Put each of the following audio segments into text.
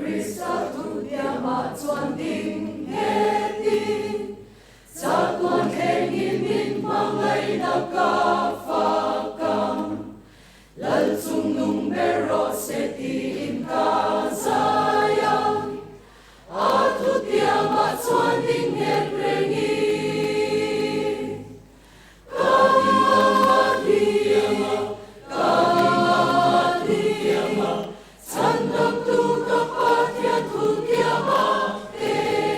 Krista thutiamah chuan ding nghetin, Chatuan thlengin min hmangaihna ka fak ang. Lal chungnung ber rawh se tiin ka zai ang. A thutiamah chuan ding nghet rengin. Ka ding, ka ding, Chhandamtu ka Pathian thutiama te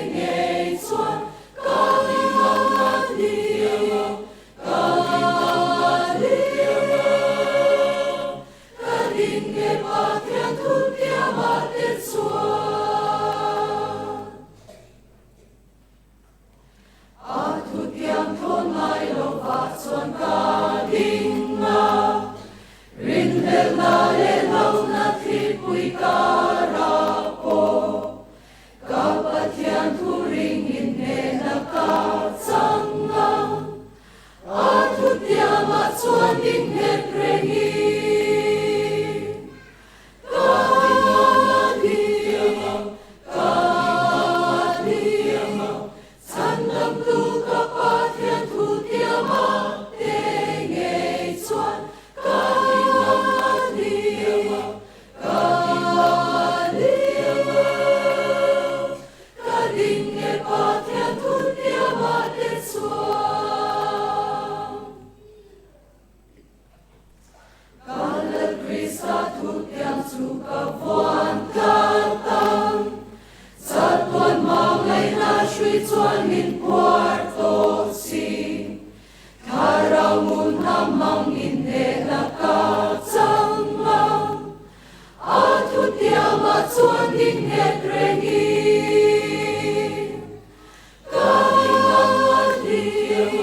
ngei chuan ka ding, ka ding, ka ding nge Pathian thutiama te chuan. A thutiam thawn ngai lovah chuan ka ding a, rinhlelhna leh hlauhna thlipui karah pawh ka Pathian thu ringin hnehna ka chang a, a thutiamah chuan ding nghet rengin. Ka ding, ka ding, Chhandamtu ka Pathian thutiama te ngei chuan ka ding, ka ding, ka ding nge Pathian thutiama te chuan. Ka Lal Krista thutiang chu ka vuan tlat ang. Chatuan hmangaihna hrui chuan min phuar tawh si. Thlarau ngun hna hmang inhnehna ka chang ang. A thutiangah chuan ding nghet rengin. Ka ding,